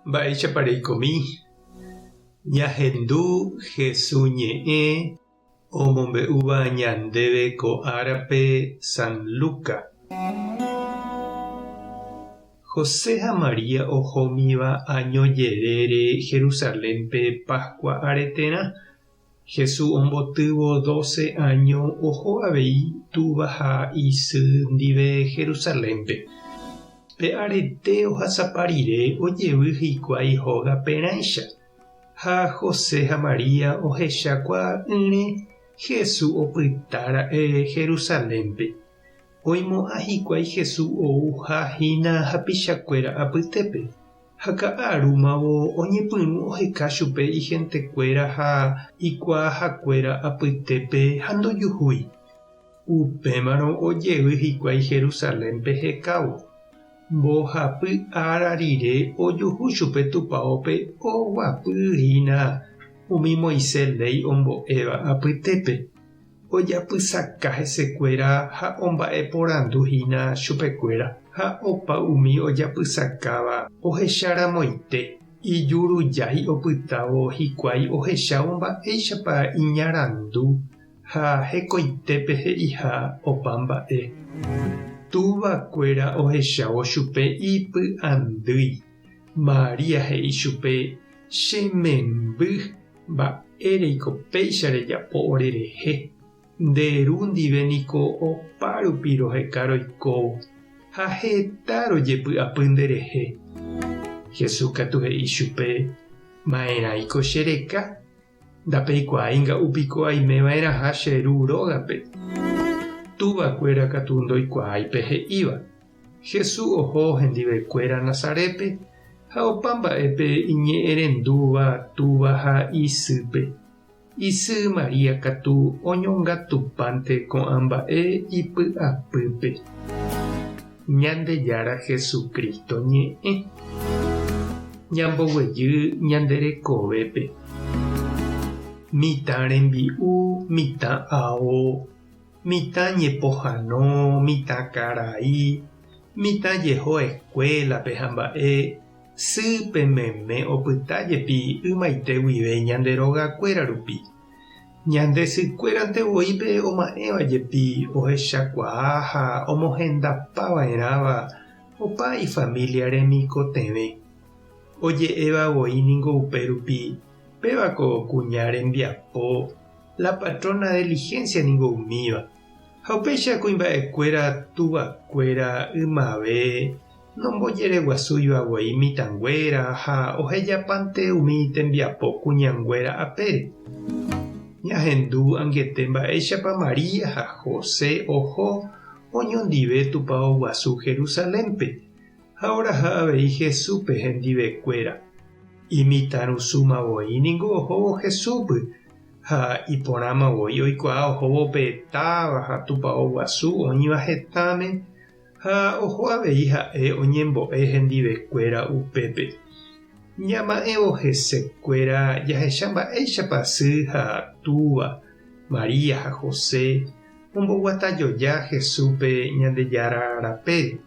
Mba'éichapa reikomi? Ñahendu Hesu ñe'ẽ omombe'úva ñandéve ko árape San Luca. José ha María ohómiva áño jerére Jerusalénpe Pascua areterã, Jesús ombotývo doce áño oho avei túva ha isy ndive Jerusalénpe. Pe arete ohasapa rire ojevy hikuái hóga perãicha, ha José ha María ohecha kuaa'ỹre Jesús opyta ra'e Jerusalénpe. Oimo'ã hikuái Jesús ouha hína hapichakuéra apytépe. Ha ka'arúmavo oñepyrũ oheka chupe ihentekuéra ha ikuaahakuéra apytépe ha ndojuhúi. Upémarõ ojevy hikuái Jerusalénpe hekávo. Mbohapy ára rire ojuhu chupe tupaópe oguapy hína umi Moisés léi ombo'éva apytépe. Ojapysaka hesekuéra ha omba'eporandu hína chupekuéra, ha opa umi ojapysakáva ohecharamoite, ijurujái opytávo hikuái ohechávo mba'éichapa iñarandu ha hekoitépe he'iha opa mba'e. Tuvakuéra ohechávo chupe ipy'andýi. María he'i chupe, Che memby, Mba'éreiko péicha rejapo orerehe? Nde ru ndive niko opa rupi roheka roikóvo, ha heta rojepy'apy nderehe. Jesús katu he'i chupe, Ma'erãiko che reka? Ndapeikuaái nga'u piko aime va'erãha che ru rógape. Túvakuéra katu ndoikuaái pe he'íva. Jesús oho hendivekuéra Nazarétpe ha opa mba'épe iñe'ẽrendúva túva ha isýpe. Isy María katu oñongatupánte ko'ã mba'e ipy'apýpe. Ñandejára Jesucristo ñe'ẽ. Ñamboguejy ñande rekovépe. Mitã rembi'u, mitã ao. Mitã ñepohano, mitã karai, mitã jeho escuela-pe ha mba'e, sýpe meme opyta jepi ymaite guive ñande rogakuéra rupi. Ñande sykuérante voi pe oma'ẽva jepi ohechakuaa ha omohendapa va'erãva opa ifamilia remikotevẽ. Oje'éva voi ningo upe rupi, péva ko kuña rembiapo La patrona diligencia ningo umíva. Ha upéicha kuimba'ekuéra tuvakuéra ymave nombojereguasúiva guei mitãnguéra ha ohejapánte umi tembiapo kuñanguéra apére. Ñahendu angete mba'éichapa María ha José oho oñondive tupao guasu Jerusalénpe ha oraha avei Jesúspe hendivekuéra. Imitãrusúma voi ningo ohóvo Jesúspe Ha iporãma voi oikuaa ohóvo pe táva ha tupao guasu oĩva hetãme, ha oho avei ha'e oñembo'e hendivekuéra upépe. Ñama'ẽvo hesekuéra jahecha mba'éichapa sy ha túva, María ha José, omboguatajoja Jesúspe Ñandejára rapére.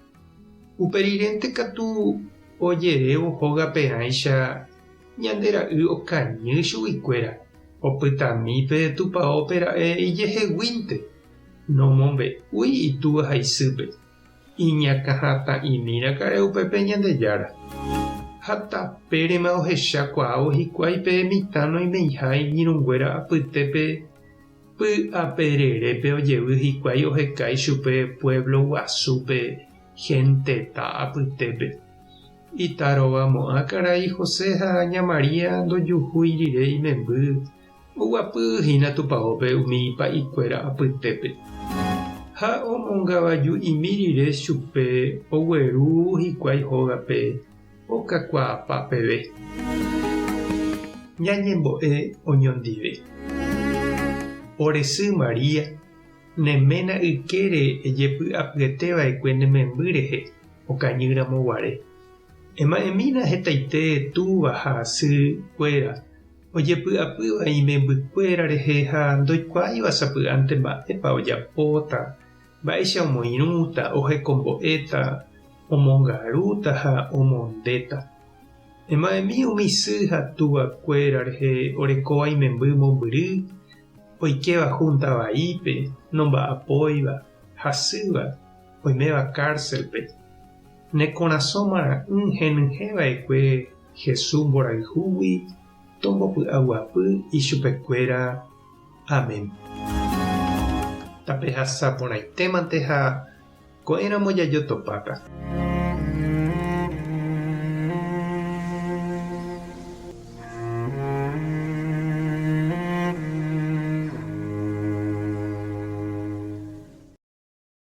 Upe rirénte katu ojerévo hógaperãicha Ñande ra'y okañy chuguikuéra, opytami pe tupaópe ra'e ijeheguínte, nomombe'úi itúva ha isýpe, iñakãhatã'imi raka'e upépe Ñandejára. Ha tapérema ohecha kuaávo hikuái pe mitã noimeiha iñirũnguéra apytépe py'apererépe ojevy hikuái oheka ichupe pueblo guasúpe genteta apytépe. Itarovamo'ã karai José ha ña María ndojuhúi rire imemby, oguapy hína tupaópe umi pa'ikuéra apytépe. Ha omongavaju'imi rire chupe ogueru hikuái hógape okakuaapa peve. Ñañembo'e oñondive. Ore sy María, ne ména ykére ejepy'apyete va'ekue ne memby rehe okañy ramo guare. Ema'ẽmína hetaite túva ha sy kuéra ojepy'apýva imemby kuéra rehe ha ndoikuaáiva sapy'ánte mba'épa ojapóta, mba'éicha omoirũta, ohekombo'éta. Omongarúta ha omondéta. Ema'ẽmi umi sy ha tuvakuéra rehe orekóva imemby mombyry, oikéva júnta vaípe, nomba'apóiva, hasýva, oiméva kárselpe. Ne korasõ mara'ỹ henyhẽ va'ekue Jesús mborayhúgui tombopy'aguapy ichupekuéra. Amén. Tapehasa porãitémante ha ko'ẽramo jajotopáta.